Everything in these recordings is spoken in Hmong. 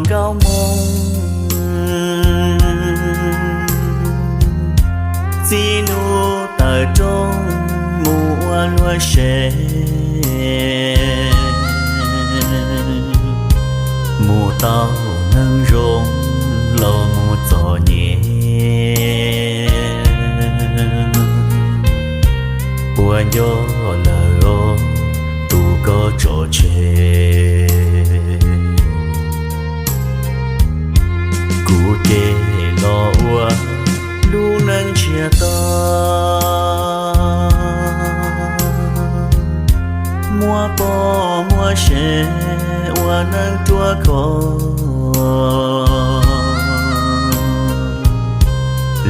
nkauj moo, txij hnub tawm rooj mus ua luag sev, mus tau neeg zoo los mus txom nyem, ua nco lawm os tus koj tso tseg. Kuv ces los ua lub neej ntsiag to, muaj poj muaj sev ua neej ruaj khov,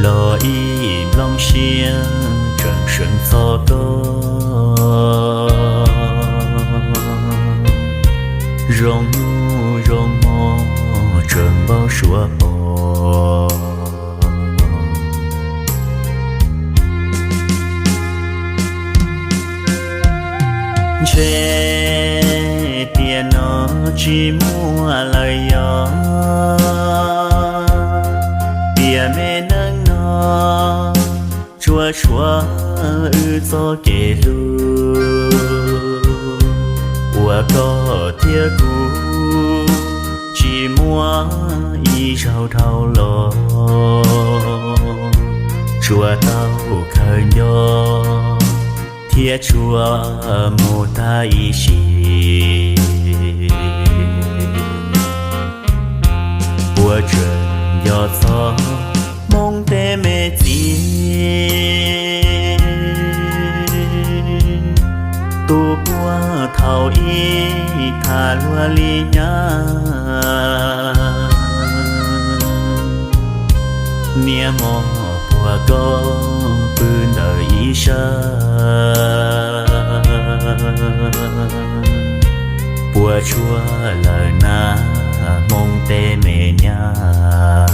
los ib nplooj siab tseem seev txog koj. Zoo hnub zoo hmo tseem npau suav pom. Ntshe tiam no tsis muaj lawm yog, tiam me neej no tsuas tshuav wb txoj kev hlub, uas koj thiab kuv tsis muaj ib zaug dhau los, tsuas tau khaws nco thiab tsuas mus tag ib sim. Puas tseem nco txog Hmoob tej me txiv, tus puag thaum ub tham luag li nyab, niaj hmo puag koj pw ntawm ib sab. Puas tshuav lawm na Hmoob tej me nyab?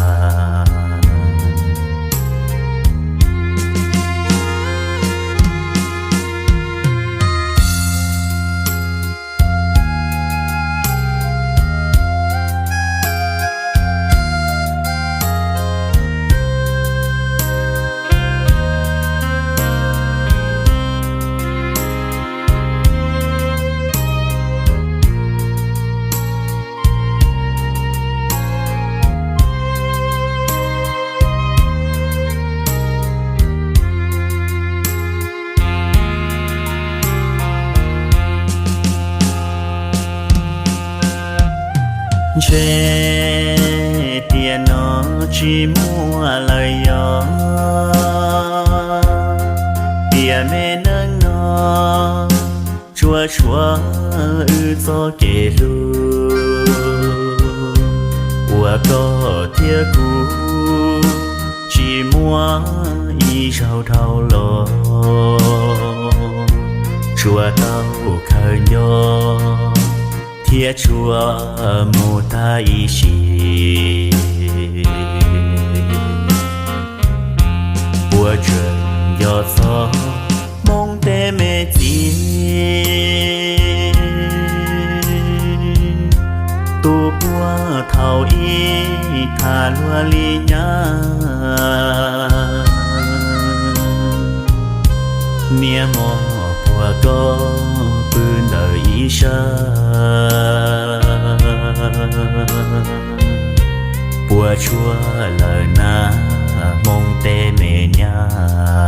Ntshe tiam no tsis muaj lawm yog, tiam me neej no tsuas tshuav wb txoj kev hlub, uas koj thiab kuv tsis muaj ib zaug dhau los, tsuas tau khaws nco thiab tsuas mus tag ib sim. Puas tseem nco txog Hmoob tej me txiv, tus puag thaum ub tham luag li nyab, niaj hmo puag koj pw ntawm ib sab. Puas tshuav lawm na Hmoob tej me nyab?